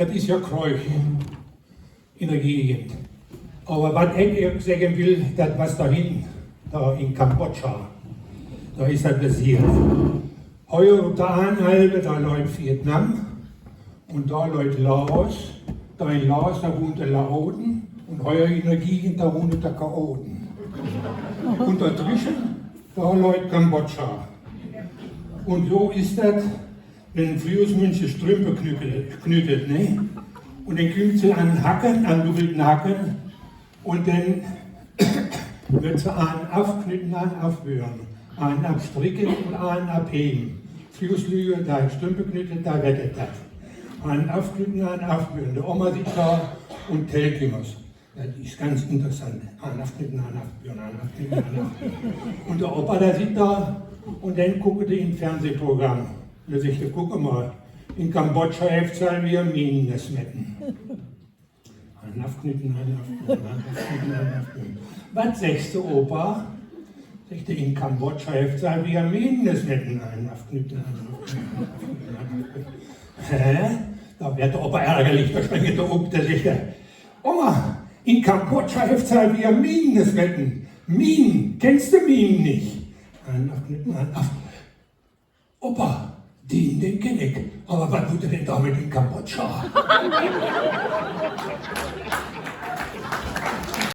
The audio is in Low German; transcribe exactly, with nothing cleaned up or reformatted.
Dat is ja Kreeg in de Gegend. Aver wat ik seggen will, dat was dorhen, dor in Kambodscha. Dor is dat passeert. Hier op de anner Halve, dor leit Vietnam. Un dor leit Laos. Dor in Laos, dor wahnt de Laoten. Un hier in de Gegend, dor wahnt de Chaoten. Un dor twüschen, dor leit Kambodscha. Un so is dat, wenn fröher Minschen Strümpe knüt-, knütt, ne? Un denn kümmt se an Hacken, an dubbelten Hacken. Un denn ward se an afknütten, an afbören, an afstricken un an afheven. Fröher Lüe, de Strümpe knütt, de weet dat. An afknütten, an afbören. De Oma sitt dor un tellt jümmers. Dat is ganz interessant. An afknütten, an afbören, an afknütten, an afbören. Un de Opa, de sitt dor un denn kuckt de in Fernsehprogramm. Dor seggt de: Kuck mal, in Kambodscha hefft se al weer Minen smetten. An afknütten, an afbören, an afknütten, an afbören. Wat seggst du, Opa? Seggt de: In Kambodscha hefft se al weer Minen smetten. An afknütten, an afbören, an afknütten, an afbören. Hä? Dor ward de Opa argerlich, dor springt he op, dor seggt he: Oma, in Kambodscha hefft se al weer Minen smetten. Minen, kennst du Minen nich? An afknütten, an af-, Opa, Minen, de kenn ik. Aver wat mutt he denn dor mit in Kambodscha?